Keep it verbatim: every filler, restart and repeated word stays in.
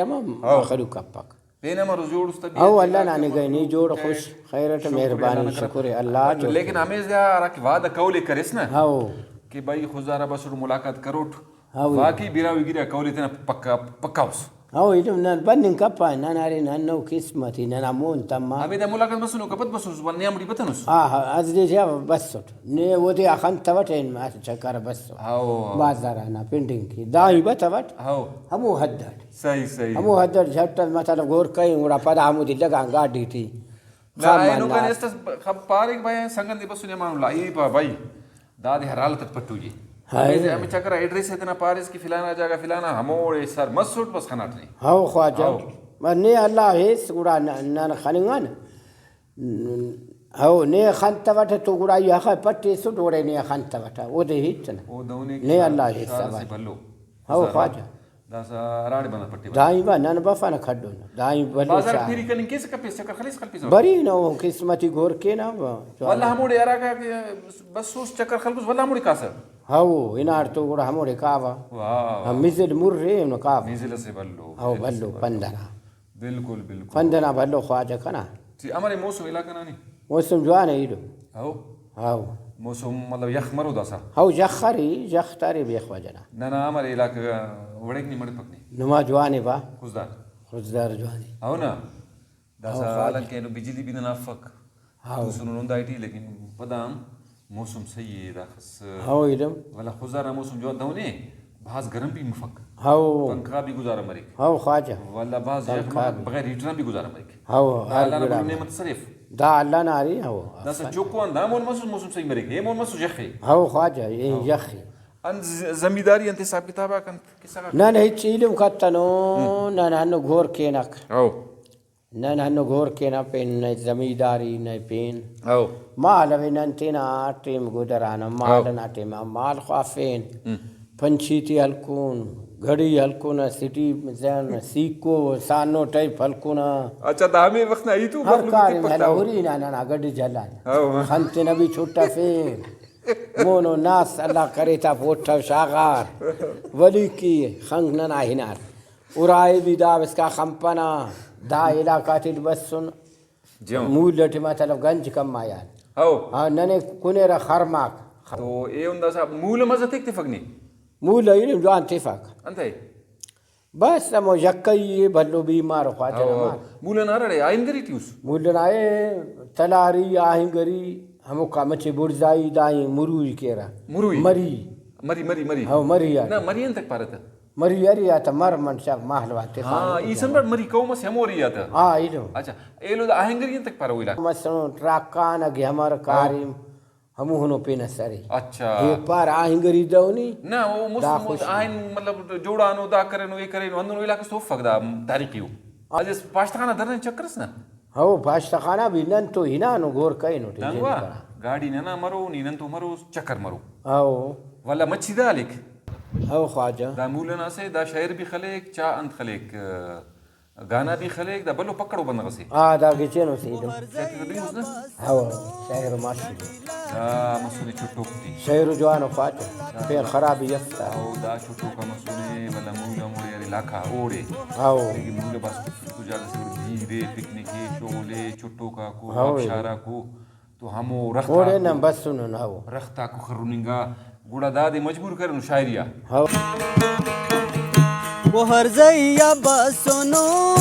ہم ہاں۔ مخلوق کپک۔ پین امر جوڑ اس طبیعت او اللہ نا نگہ نی جوڑ خوش خیر اٹ شکر مہربانی اللہ نا کرم۔ شکر اللہ اچھا، جوڑ لیکن کرے۔ ہمیشہ ہرا کہ وعدہ قول ءِ کریس نا ہاں۔ کہ بھائی خضدار آ بسٹ ملاقات کروٹ، ہاں۔ واقعی براہوئی گرا قول ءِ تینا پکا، پکا اس۔ ہاں، ایلم نن بننگ کپا، نن ارے نن نو قسمت ای، ننا مون تما۔ ہمیدا ملاقات مسنو کہ پد بسوس، ول نیامڑی بتنس۔ ہاں، ہاں، از دے جا بسٹ۔ نے اودے آ خنتوٹ این چکر بسٹ۔ ہاں۔ بازار آنا پنڈنگ کی۔ داہی بتوٹ۔ ہاں۔ ہمو حد اٹ۔ صحیح، صحیح۔ ہمو حد اٹ جھٹ مطلب گور کئیں گڑا پدا ہمودے لگان گاڈی ٹی۔ نہ، خام اے مان نوکان نا۔ است اس ب-، خب پاریک بھائی، سنگت دے بسنے امان اللہ، ای پا بھائی، دادے ہر حالت اٹ پٹو جے۔ ہائے۔ ہمے، ہمے چکر ایڈریس اتنا پاریس کہ فلانا جاگہ فلانا، ہموڑے سر مسٹ بس خناٹ نے۔ ہاؤ خواجہ۔ ہاؤ۔ بس نے اللہ ہیس گڑا ن-، نن خننگان۔ ہاؤ، نے خنتوٹ تو گڑا ای ہخہ پٹیسٹ اوڑے نے خنتوٹ، اودے ہیت نہ۔ او دہنے نے اللہ ہیس شار اسے سوال۔ بھلو۔ ہاؤ خواجہ۔ داسہ ہراڑے بندغ پٹے۔ دائیں با نن بفنہ کھڈن۔ دائیں بلوچ بازار آ۔ پیری کننگ کیسہ کپیس، چکر خلیس خلپیس۔ بری نہ او قسمتی گور کینہ با۔ ولدا ہموڑے ہراکا کہ بسوس چکر خلکوس، ولدا ہموڑے کاسہ۔ ہاؤ، ہناڑ تو گڑا ہموڑے کاوہ۔ واہ، واہ۔ ہم مزل مر اے نو کاوہ۔ مزل اسے بھلو، ہاؤ، مزل اسے بھلو، بھلو۔ پندنا۔ بالکل، بالکل۔ پندنا بھلو خواجہ کنا۔ ٹھیک، امر اے موسم علاقہ نا نی؟ موسم جوان اے ایلو۔ ہاؤ۔ ہاؤ۔ موسم مطلب یخ مرو داسا؟ ہاؤ، یخ ارے، یخ تا ارے بیخ وجہ نا۔ ننا امر علاقہ وڑیک نی مڑپک نی؟ نما جوان اے با۔ خضدار۔ خضدار جوان اے۔ ہاؤ نا؟ داسا ہاؤ، خواجہ۔ حالانکہ اینو بجلی بھی ننا افک۔ ہاؤ۔ توسنن ہندا ٹی، لیکن پدا ہم موسم صحیح اے، داخس۔ ہاؤ، ایلم۔ ولدا خضدار نا موسم جوان دہنے، بھاز گرم بھی مفک۔ ہاؤ۔ پنکھا بھی گزارہ مریک۔ ہاؤ، خواجہ۔ ولدا بھاز یخ پنکھا مریک، بھی۔ بغیر ہیٹر آن بھی گزارہ مریک۔ ہاؤ، دا ہر اللہ نا گڑا بھلو نعمت اس ارے۔ دا اللہ نا ارے، ہاؤ۔ داسا چوکو آن دا مون مسوس، موسم صحیح مریک۔ اے مون مسوس یخ اے۔ ہاؤ، خواجہ، اے ہاؤ۔ یخ اے۔ انت ز-، زمینداری انت حساب کتاب آک انت قصہ غاک؟ نن ہچ ایلم کتنو، ہم۔ نن ہنو گور کینک۔ ہاؤ۔ نن ہنو گور کینہ پین نئے زمینداری نئے پین۔ ہاؤ۔ مال اوے نن تینا ٹیم گدرانہ، مال ہاؤ۔ ئنا ٹیم آ مال خوافین۔ ہم۔ پنچھی تے ہلکون، گھڑی ہلکونہ، سٹی زن، سیکو، سانو ٹائپ ہلکونہ۔ اچھا، دا ہمے وخت نا ہیت ءُ ہر مخلوق کاریم تپک ہیلا تا۔ ہُری نا ننا گڈ جلان۔ ہاؤ۔ خن تینا بھی چھٹفین۔ مونو ناس اللہ کرے تا پوٹھ و شاغار۔ ولی کی خنک ننا ہنار۔ ارائے بھی دا بسکا خنپنہ، دا علاقہ تیٹ بسن۔ جی ہاں۔ مول ٹی مطلب گنج کما یار۔ ہو۔ ہاں، ننے کنیرہ خرماک۔ تو اے ہندا صاحب مول مزہ تیک تفک نی؟ مول ایلم جوان تفک۔ انتئے؟ بس ہمو یکئی اے، بھلو بیمار و خواجہ ہو، نا ہو۔ مار۔ مول ئنا ہراڑے آہنگری ٹی اس؟ مول ئنا اے تلاری، آہنگری، ہموکا مچے بڑزائی، دائیں مروئی کیرہ۔ مروئی؟ مری۔ مری، مری، مری۔ ہو، مری آ۔ نہ، مری انتئے پارہ تہ؟ مری ارے آ تہ مر من شاغ مالو آتے ہاں، خان۔ ای سمجھٹ مری قوم اسے ہمو ارے آ تہ۔ ہاں، ایلو۔ اچھا، ایلو دا آہنگری انتئے پارہ او علاقہ؟ مسنو ٹراکان اگہ ہمر ہاں۔ کاریم۔ ہموہنو پین اس ارے۔ اچھا۔ ایپار آہنگری دہنی۔ نہ، او مست دا مست خوش آہن مطلب جوڑانو، دا کرینو، اے کرینو، ہندنو علاقہ اس تو افک دا تاریخی او۔ اجس پاشتخانہ درنے چکر اس نا؟ ہو، پاشتخانہ بھی نن تو ہنانو گور کرینو ٹی دنگوا، جنگ کرا۔ گاڑی ننا مرو، نی نن تو مرو، چکر مرو۔ ہو۔ ولدا مچھی دا ہلیک۔ ہو خواجہ۔ دا مول ئنا اسے، دا شئیر بھی خلیک، چا انت خلیک، گانا بھی خلیک، دا بھلو پکڑو بندغ اسے۔ آ، دا گچینو سے ایلو۔ شاید تینا بنگس نا؟ ہاو، شاعر و معشوق۔ دا مسنے چٹوک ٹی۔ شاعر و جوان و پاٹو۔ پین خرابی اف تا۔ ہاو، دا چٹوک آ مسنے، ولدا مول ہموڑے ارے علاقہ اوڑے۔ ہاو۔ لیکن مول بس تو جاگہ سے دیر اے، پکنک اے، شغل اے، چٹوک آکو، ہاو۔ آبشار آکو۔ تو ہمو رخت اوڑے آکو، نن بسنن، ہاو۔ رخت آکو خرننگا، گڑا دادے مجبور کرینو شاعری آ۔ ہاو۔ او ہرزئی آ بسنو،